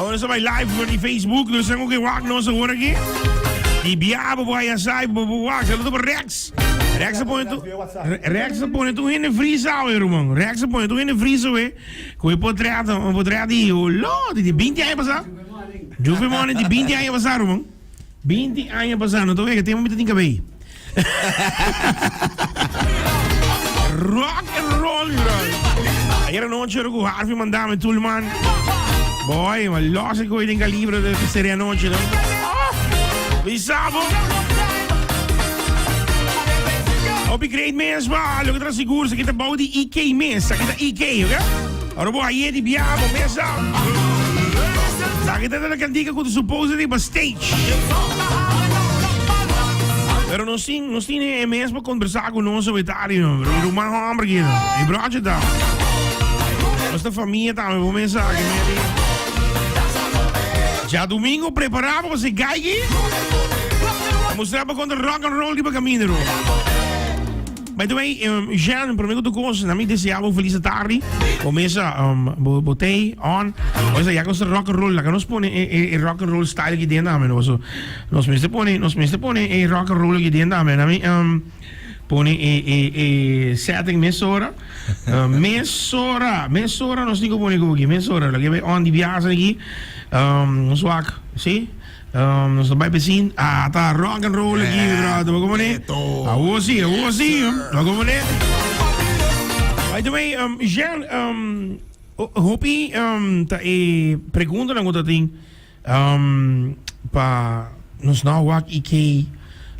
Awor nos ta bai live for di Facebook, nos tengo que wak nos awor aki. Di biabo bo haya sai bo bo wak. Saludo pa Rex. Rex a pone tu Rex a pone tu hende vries awe ruman. Rex a pone tu hende vries awe. Ku e potret, un potret di lo di 20 aña pasá. Juve Money di 20 aña pasá ruman. 20 aña pasá, no ta wega tempo mi ta tin cabey. Rock and roll, bro. Ayer anochi ora ku Harvey mandame Tulman. Boy, ma los ik den calibre de serie anochi, no? Bisabo. Hopi great mes, ba. Lo que tra sigur, se kita bou di IK mes. Sa kita IK, ok? Ora bo aye di biabo mesa. Sa kita ta cantica ku supposedly ba stage. Pero nos tin, nos tin e mes pa conversa ku nos sobre tari, no. Pero ruman hombre aquí, no. E broche ta. Nuestra familia tambe, bo mesa que me di. Ja domingo prepara pa se gaigi. Mostra pa contra rock and roll di pa camino, ro. By the way, Jean, prome ku tu kos, na mi desea bo feliz tardi. Bo mesa, bo, bo tey on. Oisa, ya nos rock and roll, laga nos pone e, e, e rock and roll style aki den dame, no. So, nos mester pone, nos mester pone e rock and roll aki den dame. Na mi, pone e, e, e setting mesora. Mesora, mesora nos tin ku pone ku aki, mesora. Laga e on di biasa aki. Nos wak, si? Nos ta bai besin. Ah, ta rock and roll aki, mi brother. Bo como ne? Awo si, awo si. Bo como ne? By the way, Jean, hopi ta e preguntanan ku ta tin pa nos no wak IK,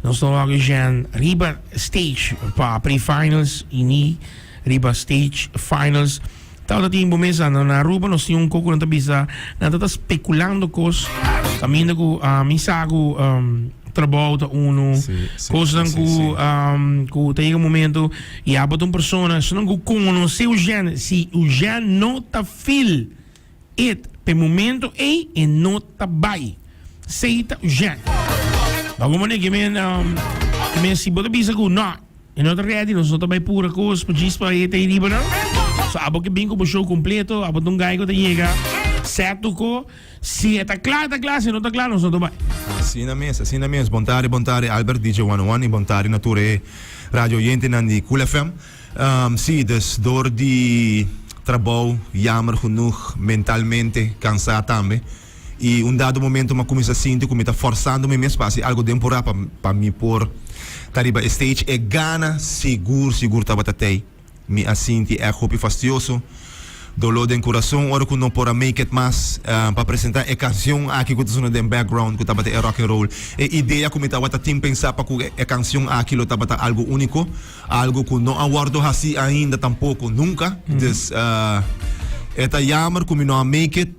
nos no wak Jean riba stage pa pre-finals i ni riba stage finals. Tabata tin bo mesa na Aruba nos tin un koko nan ta bisa nan ta ta speculando kos kaminda ku mi sa ku trabou ta unu kosnan ku ku ta yega un momento i abo ta un persona esnan ku konosé Eugène si Eugène no ta feel it pa e momento ei e no ta bai sei ta Eugène Bo mane ke men ke men si bo ta bisa ku no. E no ta ready, nos no ta bai pura kos pa djis pa e ta e riba nan. So abo ke bin ku bo show kompleto, abo ta un guy ku ta yega sèt ko. Si e ta kla, e ta kla, si e no ta kla, nos no ta bai. Asina mes, asina mes. Bon tardi, bon tardi Albert, DJ 101 y bon tardi na tur e radio oyentenan di Cool FM. Si, dus door di trabou, jammer genoeg, mentalmente cansa tambe. I un dado momento m'a kuminsá sinti ku mi ta fòrsando mi mes pa hasi algu den purá pa pa mi por ta riba e stage. E gana sigur sigur tabata tei. Mi a sinti ègt hopi fastioso, doló den kurason ora ku no por a make it mas pa presentá e kansion aki ku ta sona den background ku tabata e rock and roll. E idea ku mi tabata tin pensá pa ku e kansion aki lo tabata algu úniko. Algo cu no a wordo haci ainda tampoco nunca. Dus e ta jammer cu mi no a make it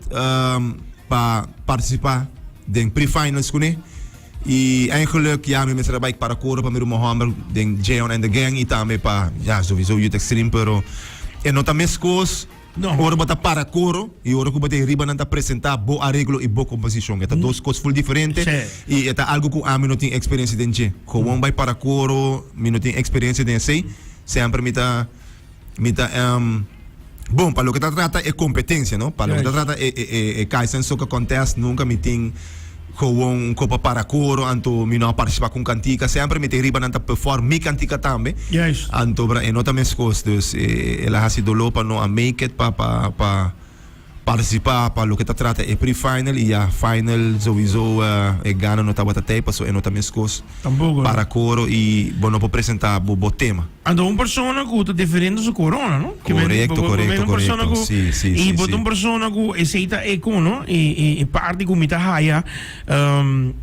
pa participa den pre-finals cune. Y eigenlijk ya mi mester a bay para coro pa mi ruman homber den Jeon and the Gang y tambe pa ya sowieso Youth Extreme pero e no ta mescos. Ora bo ta para koro i ora ku bo ta e riba nan ta presentá bo areglo i bo komposishon. E ta dos kos ful diferente i e ta algu ku ami no tin eksperensia den dje. Gewoon bai para koro, mi no tin eksperensia den esei. Semper mi ta mi ta bon pa loke ta trata e kompetensia no, pa loke ta trata e e e Kaizen Soca Contest nunka mi tin Gewoon un kopa para koro anto mi no a participa ku un kantika semper mi ta e riba nan ta perform mi kantika tambe anto bra e no ta meskos dus el a hasi dolo pa no a make it pa pa pa participa pa loke ta trata e pre final y ya final sowiso e gana no tabata tey paso e no ta meskos para koro y bo no por presenta bo bo tema. Anto un persona ku ta defendiendo su corona, no? Korekto, korekto, korekto. Si, si, si. I bo ta un persona ku esei ta e kon, no? E, e, e parti ku mi ta haya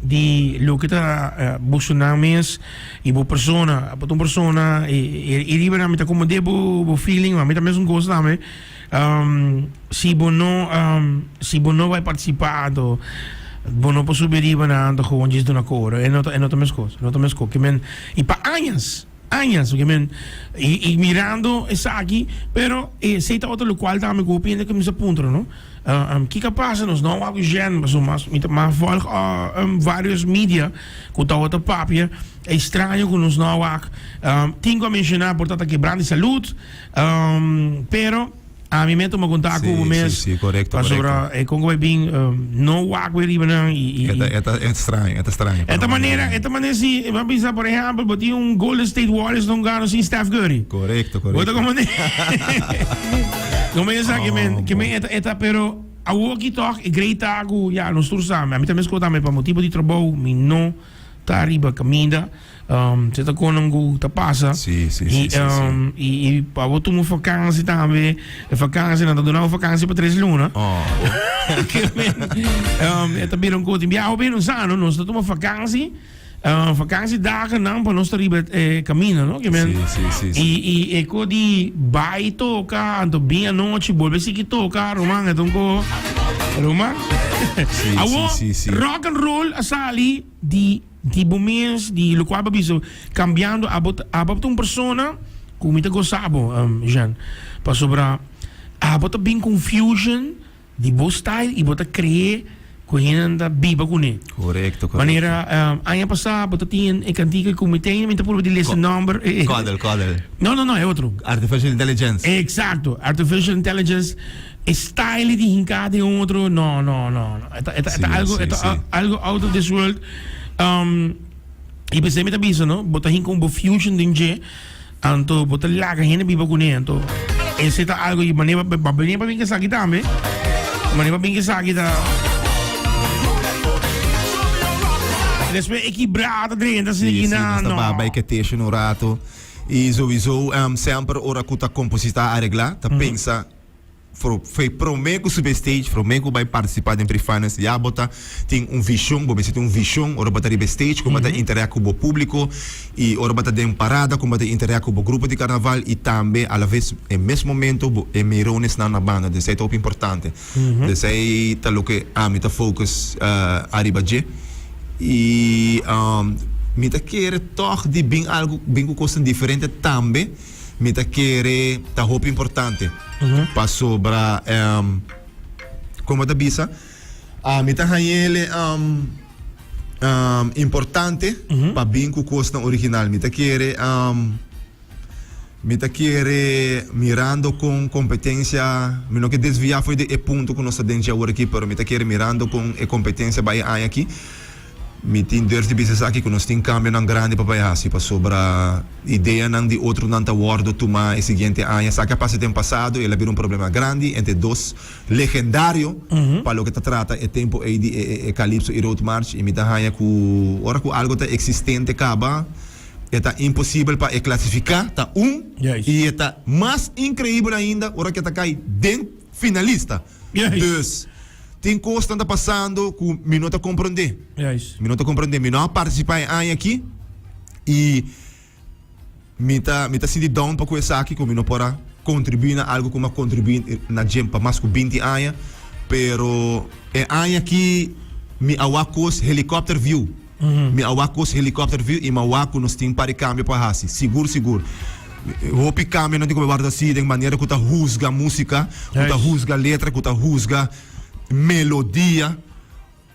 di loke ta bosonan mes i bo persona. Bo ta un persona, e, e, e riba nan mi ta komprendé bo, bo feeling, ma mi ta mesun kos tambe. Si bo no, si bo no bai partisipá anto bo no por subi riba nan anto gewoon djis duna koro. E no ta, e no ta meskos, e no ta meskos. Ke men, i pa añas. Añas, ke men, i, i mirando esaki, pero esei ta otro lokual tambe ku hopi hende a kuminsá puntra, no? Kiko a pasa? Nos no a wak Jean, pasobra mas mi ta mas volg varios media ku tabata papia, e straño ku nos no a wak. Tin ku a menshoná por ta ta kebrant di salud, pero. Ami me tuma kontak ku bo mes. Sí, sí, korekto, Pasobra korekto. e kon ku bai bin no wak bai riba nan i i E ta e ta straño, e ta straño. E ta manera, e ta manera si bo a bisa por ehèmpel bo tin un Golden State Warriors no gana sin Steph Curry. Korekto, korekto. Bo ta komprendé? No men sa ke men ke men e ta e ta pero awoki tòg e great ta ku ya nos tur sa ami ta meskos tambe pa motibu di trabou mi no ta riba kaminda. Se ta konan ku ta pasa. Sí, sí, sí, I, sí, sí. i, i pa bo tuma vakansi tambe, e vakansi nan ta duna bo vakansi pa tres luna. Oh. Ke men, e ta bira un kos. Tin biaha hopi nos sa, no? Nos ta tuma vakansi, vakansi dagen nan pa nos ta riba e kamino, no? Ke men, Sí, sí, sí, sí. I, i e ko di bai toka, anto bin anochi, bolbe sigui toka, ruman, e ta un ko, ruman. Sí, Awo, sí, sí, sí. rock and roll a sali di Di bo mes, di locual bo a bisa, cambiando, abo ta, abo ta un persona cu mi ta goza bo, Jean. Pasobra abo ta bin cu un fusion di bo style y bo ta cree cu hendenan ta biba cune. Correcto, correcto. Manera aña pasa bo ta tin e cantica cu mi tin, mi ta purba di lesa e nomber. Cuddle, cuddle. No, no, no, e otro. Artificial Intelligence. Exacto, Artificial Intelligence. E style di hinká den otro, no, no, no, no. E ta, e ta, e ta Sí, algo, sí, e ta sí. algo out of this world. I p'esei mi ta bisa, no, bo ta hinka un bo fusion den dje, anto bo ta laga hende biba kuné, anto ese ta algo i manera pa, pa bini pa bin esaki tambe, manera pa bin esaki ta Despues e kibrá ta drenta Sí, asina sí, na, nos ta no. baba e keteshe un rato. I sowieso, semper ora ku ta kompositá, areglá, ta pensa Fei prome ku subi e stage, prome ku bai partisipa den pre-finals ya bo ta tin un vishon, bo mester tin un vishon ora bo ta riba e stage kon bo ta interact ku bo publiko i ora bo ta den parada kon bo ta interact ku bo grupo di karnaval i tambe alaves e mes momento bo e mironesnan na banda, dus esei ta hopi importante. Dus esei ta loke ami ta focus ariba dje i mi ta kere tòg di bin algu bin ku kosnan diferente tambe. Mi ta kere ta hopi importante pasobra como ta bisa mi ta hañele importante pa bin cu cosnan original. Mi ta kere mi ta kere mirando con competencia mi no ke desvia fo'i di e punto cu nos ta den dje awor aki pero mi ta kere mirando con e competencia bai e aña aki. Mi tin durf di bisa esaki ku nos tin kambionan grandi pa bai hasi pasobra ideanan di otronan ta wòrdu tumá e siguiente aña. Esaki a pasa den pasado i el a bira un problema grandi entre dos legendario pa loke ta trata e tempu ei di e Calypso i Road March i mi ta haña ku ora ku algu ta eksistente kaba e ta imposibel pa e klasifiká ta un i e ta mas inkreibel ainda ora ku e ta kai den finalista. Dus, tin kosnan ta pasando ku mi no ta komprondé. Mi no ta komprondé. Mi no a partisipá e aña aki i mi ta mi ta sinti down pa ku esaki ku mi no por a kontribuí na algu ku mi a kontribuí na dje pa mas ku binti aña. Pero e aña aki mi a wak kos helicopter view. Mi a wak kos helicopter view i mi a wak ku nos tin par di kambio pa hasi. Sigur sigur. Hopi kambionan tin ku bai wòrdu hasi den manera ku ta husga músika, ku ta husga letra, ku ta husga melodia.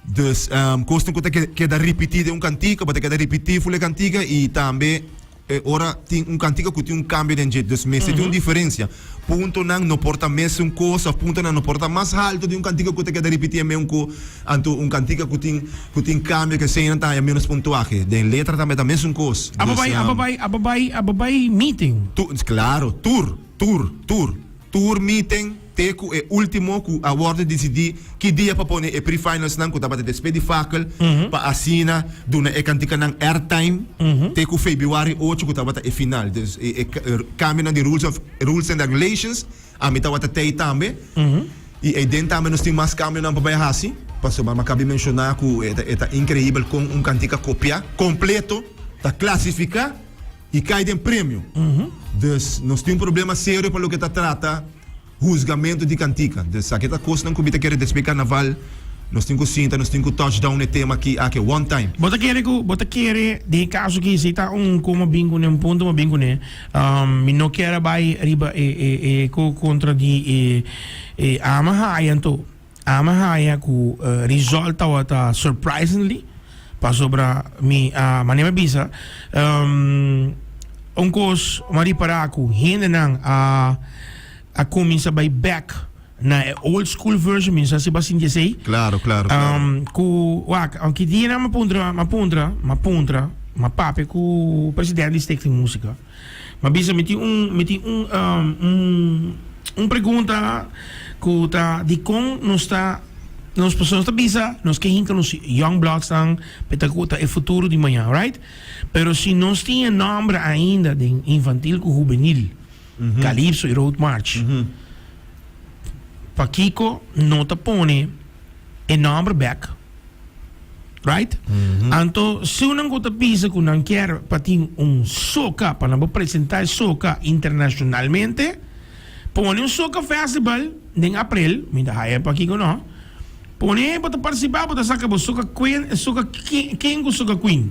Dus kosnan ku ta keda ripití den un kantika, bo ta keda ripití ful e kantika i tambe E ora tin un kantika ku tin un kambio den dje, dus mester tin un diferensia. Puntonan no por ta mesun kos òf puntonan no por ta mas haltu di un kantika ku ta keda ripití e meun ko, anto un kantika ku tin ku tin kambio ke eseinan ta haña ménos puntuahe. Den letra tambe ta mesun kos. Abo Dus, bai, abo bai, abo bai, abo bai meeting. Tu, klaro, tur, tur, tur, tur meeting. Te ku e último ku a wòrdu disidí ki dia pa pone e pre-finalsnan ku tabata despues di fakel pa asina duna e kantikanan airtime te ku febrüari ocho ku tabata e final. Dus e kambionan di rules of rules and regulations ami tabata tei tambe i eiden tambe nos tin mas kambionan pa bai hasi pasobra mi a kabi menshoná ku e ta e ta inkreibel kon un kantika kopiá kompleto ta klasifiká i kai den premio. Dus nos tin un problema serio pa loke ta trata huzgamento di kantika. Dus esaki ta kosnan ku mi ta kere despues karnaval nos tin ku sinta, nos tin ku touch down e tema aki aki one time. Bo ta kere ku bo ta kere den e kaso aki si ta un koma bin kuné un punto bo bin kuné mi no kier a bai riba e e e ko kontra di e e ama haya anto Ami a haña ku result tabata surprisingly pasobra mi a manera mi a bisa un kos mi a ripará ku hendenan a. a cuminsa bay back na e old school version, mi no sa si bo a sinti esey. Claro, claro, claro. Um, cu, wak, aunke dia nan m'a puntra, m'a puntra, m'a puntra, m'a papia cu president di Stichting Musica. M'a bisa mi tin un, mi tin un, um, un, un pregunta cu ta dicon nos ta, nos, pasobra nos ta bisa nos ke hinca nos young bloods nan pe ta cu ta e futuro di mañan, right? Pero si nos tin e nomber ainda den infantil cu hubenil, Calypso y Road March, pakico no ta pone e nomber bek? Right? Anto si nan cu ta bisa cu nan kier pa tin un soca, pa nan por presenta e soca internacionalmente, pone un soca festival den april, mi ta haya pakico no, Pone bo ta participa bo ta saca bo soca queen e soca ken cu soca queen.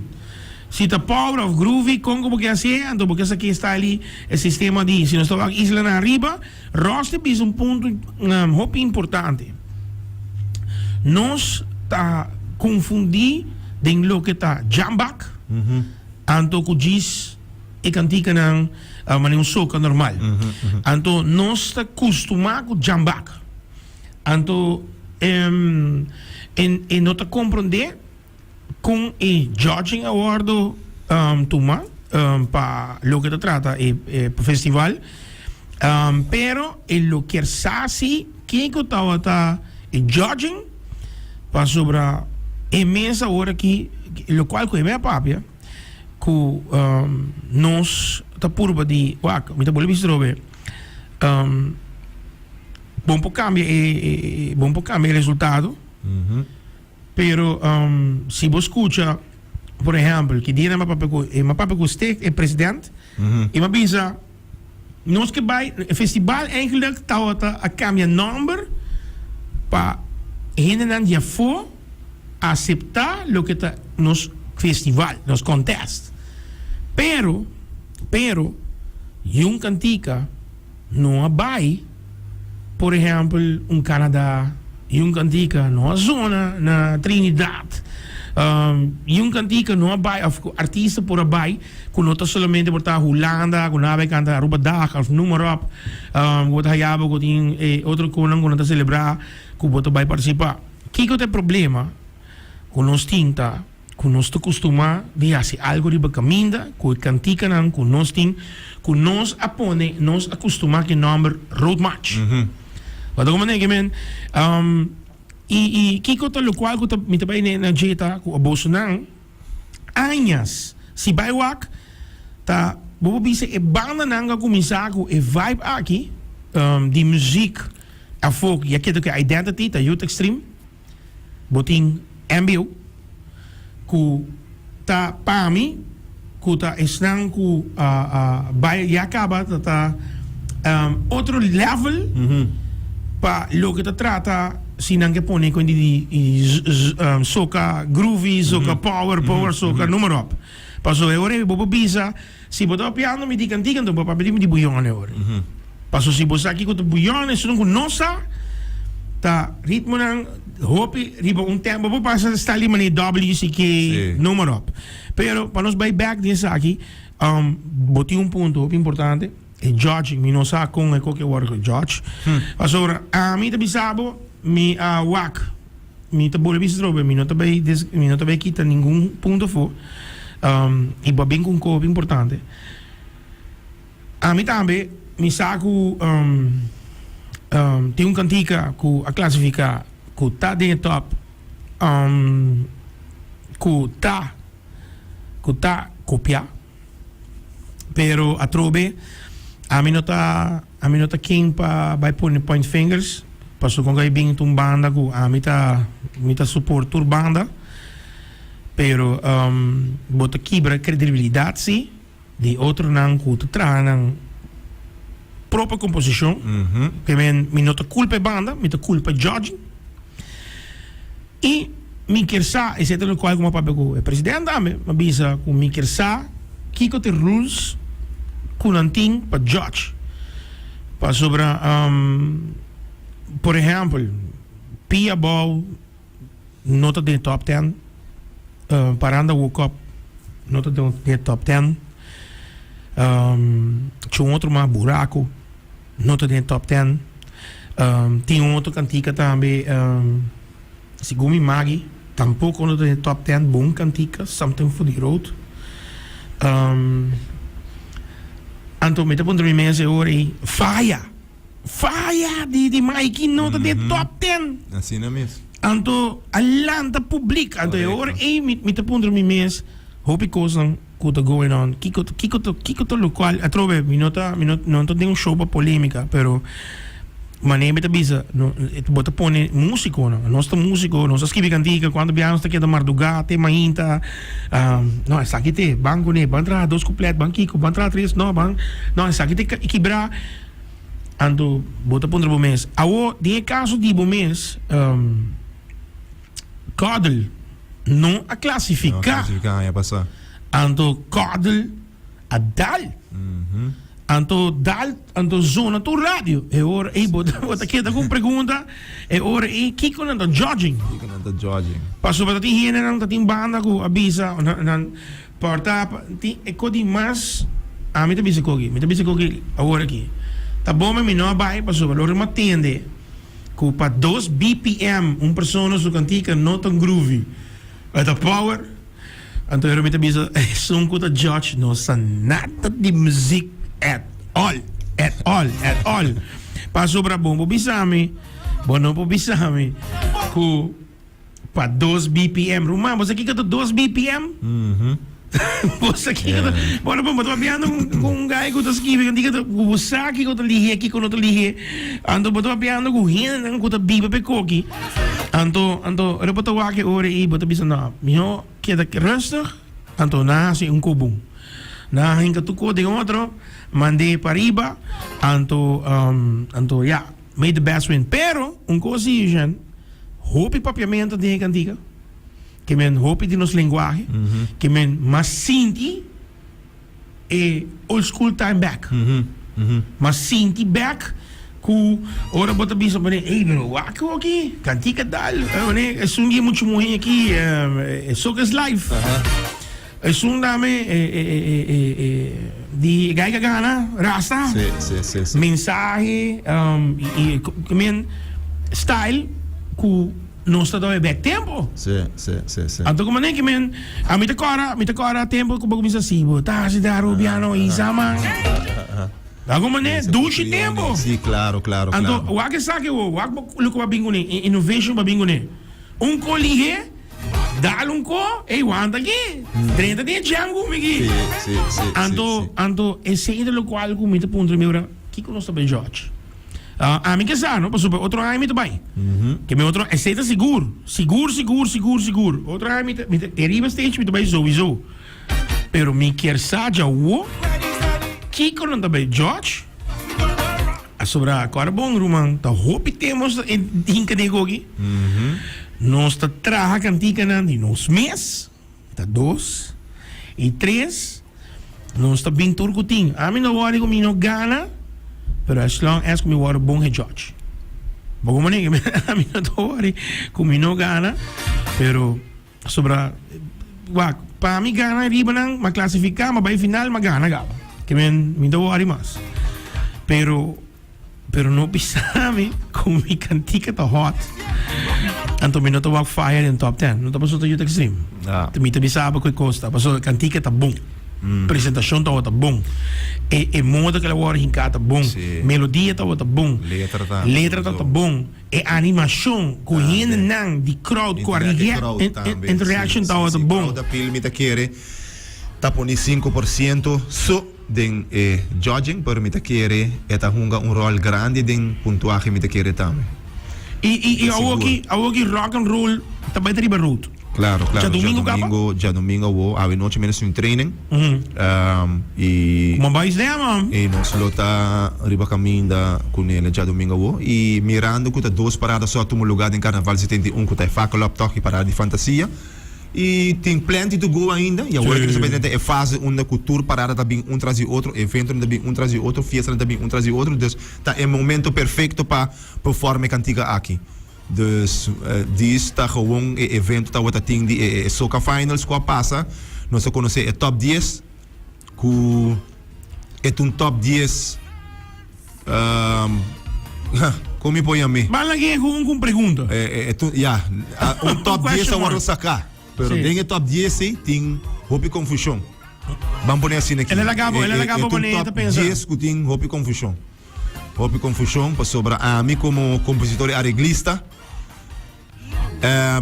Si ta power of groovy con cu bo ke hacié anto bo ke sa ken style di e sistema di si nos ta wak islanan ariba Ross ta bisa un punto hopi importante. Nos ta confundi den loke ta jambak anto cu djis e canticanan manera un soca normal. Anto nos ta custuma cu jambak. Anto e no ta comprende con e judging a wordo tuma pa loke ta trata e festival, pero e lo kier sa si kico tawata e judging pasobra e mes awor aki locual cu e me a papia cu nos ta purba di wak mi ta bolbe bisa atrobe. Bon por cambia e bon por cambia e resultado. Pero si bo scucha, por ehempel, ki dia nan a papia cu e papia cu Stig, e president, y m'a bisa nos ke bay e festival eigenlijk tawata a cambia nomber pa hendenan di afo acepta loke ta nos festival, nos contest. Pero, pero, yun cantica. No a bai, por ehèmpel, un Canada i un kantika no a zona na Trinidad i un kantika no a bai òf ku artista por a bai ku no ta solamente por ta Hulanda ku nan a bai kanta Aruba Dag òf noem maar op ku bo ta haya bo ku tin e otro konan ku nan ta selebrá ku bo ta bai partisipá. Kiko ta e problema ku nos tin ta? Ku nos ta kustumá di hasi algu riba kaminda ku e kantikanan ku nos tin, ku nos a pone, nos a kustumá ku e nòmber Road March. Bo ta komprendé ke men? I i kiko ta lokual ku ta mi ta bai na dje ta ku abosonan añas si bai wak ta bo por bisa e bandanan ku a kuminsá ku e vibe aki di muzik afó ya keda ku e identity ta Youth Extreme. Bo tin mbo ku ta pa mi ku ta esnan ku a bai ya kaba ta ta otro level pa loke ta trata si nan ke pone ku di soca groovy, soca power, power soca, noem maar op. Pasobra e ora bo por bisa. Si bo ta papiando mi di cantica anto bo papia di mi di buyone ora. Paso si bo sa kico ta buyone esun cu no sa ta ritmonan hopi riba un tempo bo pasa sta li manera WCK noem maar op. Pero pa nos bay back den esaki bo tin un punto hopi importante e judging mi no sa con e koke worde gejudge. Pasobra ami ta bisa bo mi a wak. Mi ta bolbe bisa trobe, mi no ta bay des, mi no ta bay kita ningun punto afó. I bo a bin ku un kopi importante. Ami tambe mi sa ku tin un kantika ku a klasifiká ku ta den e top, ku ta ku ta kopiá. Pero atrobe ami no ta ami no ta ken pa bai pone point fingers paso con kai bin ta un banda cu ami ta mi ta support tur banda pero bo ta kibra credibilidad si di otronan cu ta traha nan propio composicion ke men mi no ta culpa e banda mi ta culpa judging. I mi kier sa, esei ta lokual ku mi a papia ku e president tambe, mi a bisa ku mi kier sa kiko ta e rules ku nan tin pa judge. Pasobra, por ehèmpel, Pia Bou no ta den e top ten, Paranda Woke Up no ta den e top ten, tjun otro mas, Buraku. no ta den top ten. Tin un otro kantika tambe segun mi magi tampoko no ta den top ten bon kantika Something for the Road. Anto mi ta puntra mi mes e ora ei faya faya di di Mikey no ta den top ten. Asina mes. Anto a lanta publik anto e ora ei mi ta puntra mi mes hopi kosnan. Ku ta going on? Kiko kiko ta kiko ta lokual atrobe mi no ta mi no no ta den un show pa polemika pero manera mi ta bisa no bo ta pone musikonan nos ta musiko nos ta skibi kantika kuantu bia nos ta keda marduga te mainta no esaki te ban kuné ban traha dos kuplet ban kiko ban traha tres no ban no esaki te kibra anto bo ta puntra bo mes awo den e kaso di bo mes Cuddle no a klasifiká. No a klasifiká aña pasá. Anto Cuddle a dal. Anto dal, anto zona tur radio. E ora ei bo bo ta keda ku un pregunta, e ora ei kiko nan ta judging? Kiko nan ta judging? Pasobra ta tin hendenan ta tin banda ku a bisa nan nan por ta tin e ko di mas ami ta bisa koki, mi ta bisa koki awor aki. Ta bon mi no a bai pasobra lo ora mi a tende. Ku pa dos BPM un persona su kantika no ta groovy, e ta power. Anto mi ta bisa esun ku ta judge no sa nada di muziek at all, at all, at all. Pasobra bo por bisa mi, bo no por bisa mi ku. Pa dos BPM. Ruman, bo sa kiko ta dos BPM? Bo sa kiko ta... Bueno, bo ta papiando ku un guy ku ta skibi kiko ta... Ku bo sa kiko ta lihe, kiko no ta lihe. Anto bo ta papiando ku hendenan ku ta biba pa e koki. Anto, anto, ora bo ta wak e ora ei, bo ta bisa, no, mihó keda rustig. Anto nan hasi un kobun. Nan a hinka tur kos den otro, mand'é pariba. Anto, anto, ya, may the best win. Pero, un kos si, Jean. Hopi papiamento den e kantika, ke men hopi di nos lenguahe, ke men mas sinti e old school time back. Mas sinti back ku ora bo ta bisa manera, ey pero wak aki, kantika dal, manera esun di e mucha muhe aki, Soca is life. Esun dame di Gaiga Gana, Rasta. Sí, sí, sí, sí. Mensahe y men style ku nos ta doe bek tempo. Sí, sí, sí, sí. Anto ku manera ki men a mi ta kora, mi ta kora tempo ku bo kuminsa si bo ta hasi da Rubiano y Sama. Algun manera dushi tempo. Sí, claro, claro, Anto claro. wak esaki wo, wak bo loke bo a bin kuné, innovation bo a bin kuné. Un ko lihé. Dal un ko, ey wanta aki. Drenta den e jam ku mi aki. Sí, sí, sí, Anto, sí, sí. anto esei ta lokual ku mi ta puntra mi ora, kiko nos ta bai judge? Ah, ami ke sa, no? Pasobra otro aña mi ta bai. Ke mi otro, esei ta sigur. Sigur, sigur, sigur, sigur. Otro aña mi ta, mi ta, e riba stage mi ta bai souiso. Pero mi kier sa djawo, kiko nan ta bai judge? Asobra kòrda bon ruman, ta hopi tempo nos ta hinka den koki. Nos ta traha kantikanan di nos mes, ta dos. I tres, nos ta bin tur ku tin. Ami no wòri ku mi no gana, pero as long as ku mi wòrdu bon gejudge. Bo komo nega? Ami no ta wòri ku mi no gana, pero. Pasobra, wak, pa mi gana riba nan, m'a klasifiká, m'a bai final, m'a gana kaba. Ke men, mi ta wòri mas. Pero, pero no bisa mi ku mi kantika ta hòt, anto mi no ta wak fire den top ten. No ta pasobra ta Youth Extreme. Mi ta bisa bo ku e kos ta, pasobra kantika ta bon. Presentashon tabata bon. E, e moda ku el a wòrdu hinká ta bon. Melodia tabata bon. Letra tabata bon. E animashon ku hendenan di crowd ku a interaction tabata bon. Crowd appeal mi ta kere ta pone 5% so den e judging pero mi ta kere e ta hunga un rol grandi den puntuahe mi ta kere tambe. I awoki awoki rock and roll ta bai ta riba road. Claro, claro. Djadomingo kaba? Djadomingo, djadomingo awo, awe nochi mi nos tin training. I. Como bai esdea man? I nos lo ta riba caminda cu nele djadomingo awo. I mirando cu ta dos parada so a tuma lugar den Carnaval 71 cu ta e Fakkeloptocht i Parada di Fantasia. I tin plenty to go ainda. I awor aki nos a bai drenta e fase unda cu tur parada ta bin un tras di otro, eventonan ta bin un tras di otro, fiestanan ta bin un tras di otro. Dus ta e momento perfecto pa perform e cantica aki. Dus dis ta gewoon e evento tabata tin di e Soca Finals cu a pasa. Nos a conoce e top dies cu e ta un top dies. Um, kon mi por yam'é? Ban lag'é ku un pregunta. Eh, eh, eh, ya, un top 10 a wòrdu saká. Pero den e top 10 ei tin hopi konfushon. Ban pone asina aki. El a laga bo, el a laga bo manera ta pensa. Top 10 ku tin hopi konfushon. Hopi konfushon pasobra ami komo kompositor i areglista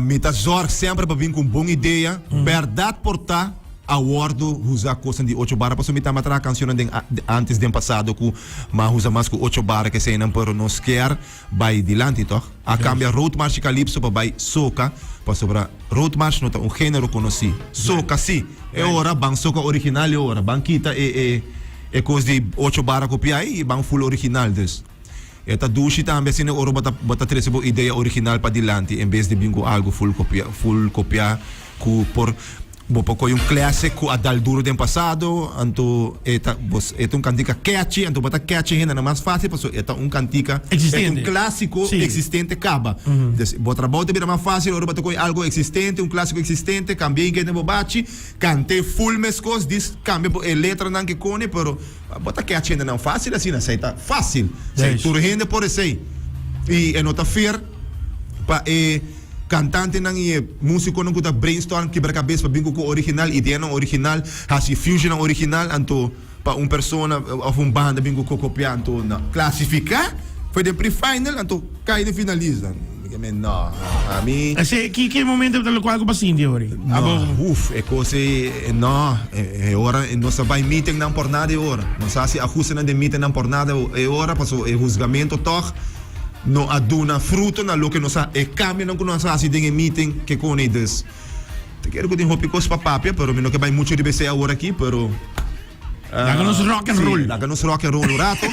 Mi ta zorg semper pa bin ku un bon idea. Bèrdat por ta a wòrdu usa kosnan di ocho bara pasobra mi tambe a traha kanshonnan den antes den pasado ku mi a usa mas ku ocho bara keseinan pero nos kier bai dilanti tòg. A kambia roadmarch i kalipso pa bai soka pasobra roadmarch no ta un género konosí. Soka si. E ora ban soka original e ora ban kita e e e kos di ocho bara kopiá i ban full original dus. E ta dushi tambe asina ora bo ta bo ta trese bo idea original padilanti en bes di bin ku algu full kopia full kopia ku por bo por kohe un classic ku a dal duro den pasado anto e ta bo e ta un kantika catchy anto bo ta catch e hendenan mas facil pasobra e ta un kantika e ta un klasiko existente kaba des bo trabou ta bira mas facil ora bo ta kohe algu existente un klasiko existente kambia e den bo bachi kant'e full meskos dis kambia bo e letranan ke kone pero Bo ta catch hendenan facil asina, esey ta facil. Esey tur hende por esey. Y e no ta fair pa e cantantenan y e musiconan cu ta brainstorm, kibra cabes pa bin cu cu original, ideanan original, haci fusionnan original, anto pa un persona of un banda bin cu copia, anto no. Clasifica for den pre-final, anto cay den finalista. No, ami. Ese, ki, ki momento ta locual cu pa sinti ori? No, uf, e cos ei, no, e ora nos a bay meetingnan por nada e ora. Nos a haci ajustenan den meetingnan por nada e ora, paso e huzgamento toch no a duna fruto na loke nos a, e cambionan cu nos a haci den e meeting ke con ei. Dus, ta kere cu tin hopi cos pa papia, pero mi no ke bay mucho riba esey awor aki, pero. Laga nos rock and roll. Sí, laga nos rock and roll un rato.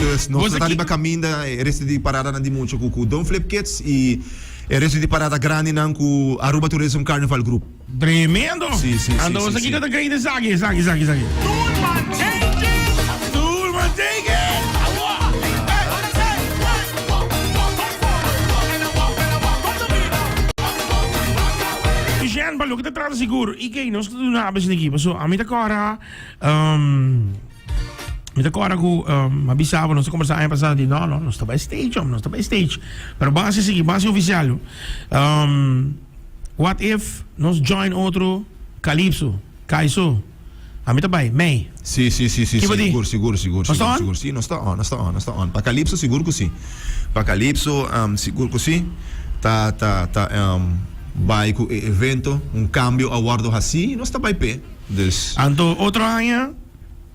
Dus nos ta riba caminda e resto di paradanan di mucha cu cu Don't Flip Kids y e resto di parada grandinan cu Aruba Tourism Carnival Group. Tremendo! Sí, sí, sí. Anto sí, esaki sí. ta great esaki, esaki, esaki, esaki. Toolman take it! Toolman take it! Jean, pa loke ta trata sigur, y nos ta duna abes aki, paso ami ta cora Um, mi ta kora ku um, a bisa bo, nos a conversa aña pasado di no, no, nos ta bai stage, hom, nos ta bai stage. Pero base sigui, base oficial. Um, what if nos join otro Calypso, Kaiso? A mi ta bai, mei. Sí, sí, sí, sí, Kibo di? sigur, sigur, sigur, Nos ta sigur, on? sigur. Sí, nos ta on, nos ta on, nos ta on. Pa Calypso sigur ku sí. Pa Calypso, um, sigur ku sí. Ta, ta, ta, um, bai ku e evento, un cambio a wordo hací, nos ta bai p'e. Dus. Anto otro aña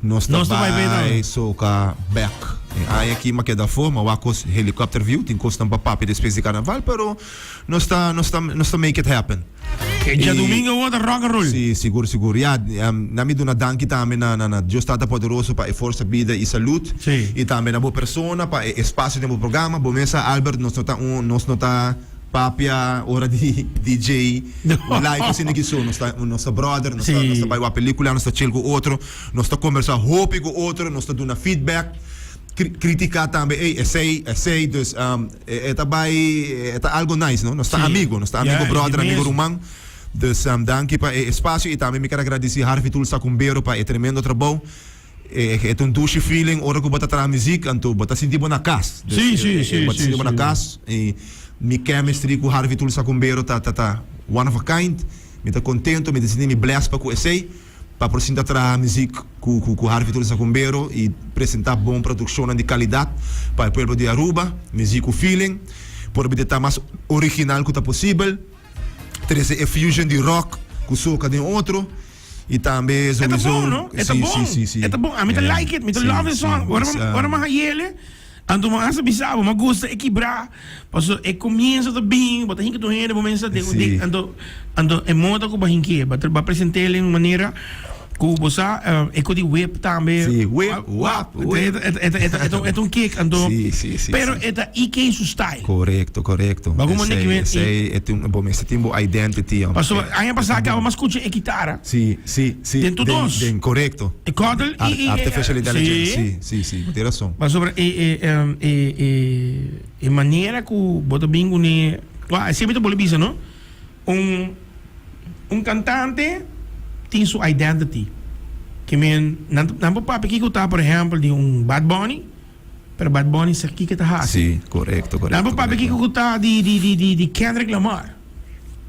Nos ta nos ta bai bai beta. soka bek. E aña aki m'a keda afó, m'a wak kos helicopter view, tin kosnan pa papia despues di karnaval, pero nos ta nos ta nos ta make it happen. E djadumingo awor ta rock and roll. Sí, sigur sigur. Ya, na mi duna danki tambe na na na Dios Tata Poderoso pa e forsa, bida i salud. Sí. I tambe na bo persona pa e espasio den bo programa. Bo mesa Albert nos no ta un nos no ta. Papia ora di DJ live asina ki so nos ta nos ta brother nos ta nos ta bai wak pelicula nos ta chill cu otro nos ta combersa hopi cu otro nos ta duna feedback critica tambe ey esey esey dus e ta bai e ta algo nice no nos ta amigo nos ta amigo brother amigo ruman dus danki pa e espacio y tambe mi ker a gradici Harvey Tulsa Cumbero pa e tremendo trabou. E ta un dushi feeling ora ku bo ta traha muziek, anto bo ta sinti bo na kas. Dus, Sí, sí, sí, bo ta sí, sinti bo na sí. kas. I mi chemistry ku Harvey Tulsa Cumbero ta ta ta one of a kind. Mi ta kontento, mi ta sinti mi blessed pa ku esei, pa por sinta traha muziek ku ku ku Harvey Tulsa Cumbero i presentá bon produkshonnan di kalidat pa e pueblo di Aruba. Muziek ku feeling, por bida ta mas original ku ta posibel, trese e fusion di rock ku soca den otro. Y tambe E ta sowieso bon, no? E ta sí, bon. sí, sí, sí. E ta bon. Ami ta Eh, like it. Mi ta sí, love the sí. song. Ora It's, ma, ora ma hayele, anto ma hasta bisa bo, ma gusta e kibrá. Paso e comienzo ta bin, bo ta hinka tur hende, bo mensa de, Sí. de, anto, anto e moda ku bo hinké, bo ta present'el den un manera ku bo sa, eh, e ku di whip tambe. Sí, whip, wap, whip. E ta, e ta, e ta, e ta, e ta un kick, anto, Sí, sí, sí, pero sí. e ta EK su style. Korekto, korekto. Ba como Esei, neki men- esei, e tin, bo mester tin bo identity. om. Pasobra E- aña e pasá ta kaba bon. m'a skucha e kitara. Sí, sí, sí. Den tur dos. Den, korekto. E kòdel Ar- i, i, artificial e, intelligence, sí. sí, sí, sí, bo tin rason. Pasobra e, e, em, e, e, e manera ku bo ta bin kuné, wak, esei mi ta bolbe bisa, no? Un, un kantante tin su identity. Ke men, nan, nan por papia kiko ta, por ehèmpel, di un Bad Bunny. Pero Bad Bunny sa kiko e ta hasi. Sí, korekto, korekto. Nan por papia korekto. kiko ku ta di di di di di Kendrick Lamar.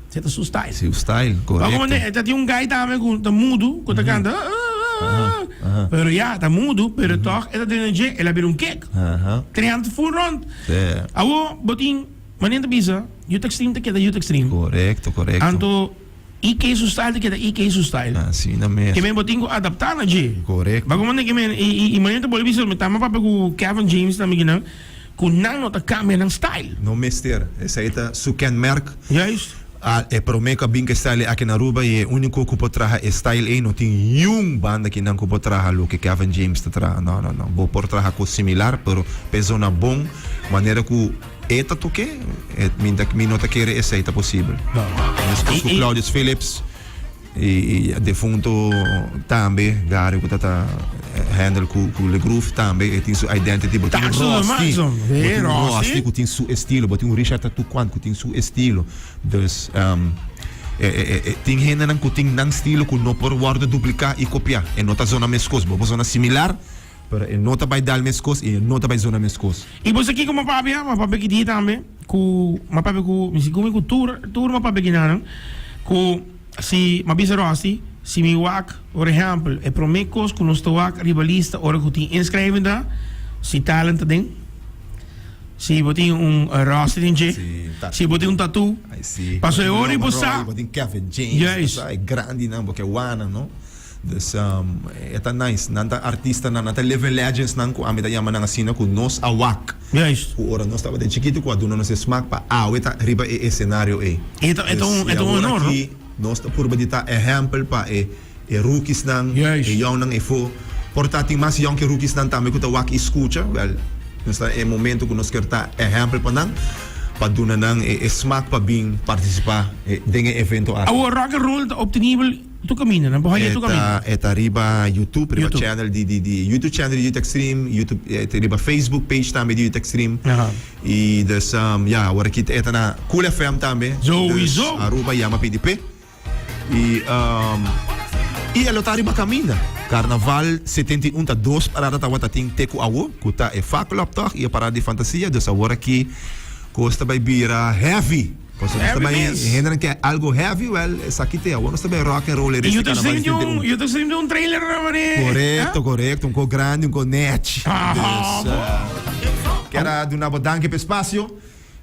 Esei ta su style. Su style, Wak korekto. como ne, ta tin un guy tambe ku ta mudu, ku ta kanta ah, ah, ah, Aha. Pero ya, ta mudu, pero tòg e ta den dje, el a bira un kick. Aha. Trend full rond. Sí. Awo, bo tin, manera ta bisa, Youth Extreme ta keda Youth Extreme. Korekto, korekto. Anto, IK su style ta keda IK su style. Asina mes. Ke men bo tin ku adaptá na dje. Korekto. Ba komo ke men, i, i, i manera ta bolbe bisa, mi tamba papia ku Kevin James tambe kinan, ku nan no ta kambia nan style. No mester. Esei ta su kenmerk. Juist. A, e promé ku a bin ku e style aki na Aruba i e úniko ku por traha e style ei. No tin niun banda kinan ku por traha loke Kevin James ta traha. No, no, no. Bo por traha kos similar, pero p'e zona bon, manera ku. E ta toke? E, mi ta, mi no ta kere esei ta posibel. No. Meskos ku I- i- Claudius Philips i, i defunto tambe, Gary ku ta ta handle ku, ku Le Groove tambe, e tin su identity, bo tin un Taxon, Rosti, Maxon. bo Eh, tin un Rosti. Rosti ku tin su estilo, bo tin un Richard Tatuquan ku tin su estilo. Dus, um, e, e, e, e, tin hendenan ku tin nan stilo ku no por wòrdu dupliká i kopiá. E no ta zona meskos, bo por zona similar, Pero e no ta bai dal meskos i e no ta bai zona meskos. I bo sa kiko m'a papia? M'a papia ki dia tambe ku m'a papia ku mi si kumi ku tur tur m'a papia kinanan ku si m'a bisa Rosti si mi wak por ehèmpel e promé kos ku nos ta wak riba lista ora ku tin inskrijving ta si talent ta den si bo tin un Rosti den dje si bo tin un tattoo paso e ora bo sa Bo tin Kevin James Juist. bo sa e grandinan bo ke wanan no. Dus e ta nice. Nan ta artistanan, nan ta living legends nan ku ami ta yama nan asina ku nos a wak. Juist. Ku ora nos tabata chikitu ku a duna nos e smak pa awe ta riba e esenario ei. E ta e ta un e ta un honor no? Aki nos ta purba di ta ehèmpel pa e e rookiesnan, Juist. e yòngnan efo. Por ta tin mas yòn ke rookiesnan tambe ku ta wak i skucha. Wèl, nos ta e momento ku nos kier ta ehèmpel pa nan, pa duna nan e e smak pa bin partisipá den e evento aki. Awor rock and roll ta optenibel Tu caminda, nan por haya tu caminda. E ta riba YouTube, riba YouTube. channel di di di YouTube channel di Youth Extreme, YouTube e ta riba Facebook page tambe di Youth Extreme. Aha. Y dus um, ja, awor aki e ta na Cool FM tambe. Sowieso. Dus Aruba yama PDP. Y um, y e lo ta riba caminda. Carnaval 71 ta dos parada tawata tin te cu awo, cu ta e Faculop toch y e parada di Fantasia. Dus awor aki cos ta bay bira heavy. Pasobra nos ta Heavy bai mes. hendenan ke algo heavy, wel esaki te awor nos ta bai rock and roll Y e yo te carnaval stream de un, 71. yo te stream de un trailer na mane. Korekto, korekto, un ko grandi, un ko nèchi. Ah, Dus, eh, kier a duna bo danki pa e spasio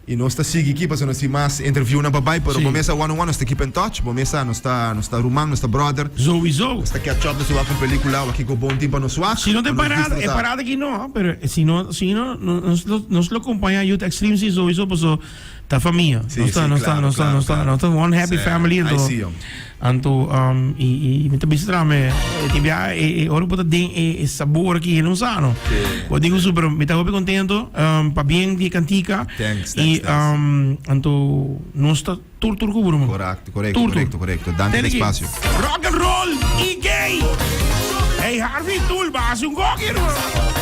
y nos ta sigui aki pasobra nos tin mas interviewnan pa bai, pero Sí. bo mesa one on one nos ta keep in touch, bo mesa nos ta nos ta ruman, nos ta brother. Sowieso. Nos ta catch up, nos ta wak un pelicula, wak kiko bon tin pa nos wak. Si no te pa nos parada, e disfruta. parada aki no, pero si no, si no, nos lo, nos lo acompaña Youth Extreme si sowieso, paso Ta famia. Sí, nos ta, sí, nos ta, claro, nos ta, claro, nos ta, claro. nos ta one happy Sí, family. I Anto, see you. anto um, y, y mi ta bisa trame, eh, tin bia, eh, eh, ora bo ta den e, e sabor aki en un sano. Sí. Bo digo super, mi ta hopi contento, um, pa bien di cantica. Thanks, Y, thanks, thanks. um, anto, nos ta tur tur cu bruman. Correcto, correcto, Tur, tur. correcto, correcto. Danki Ten pa aquí. espacio. Rock and roll y gay. Hey Harvey Tulba, hace un gok hier, man.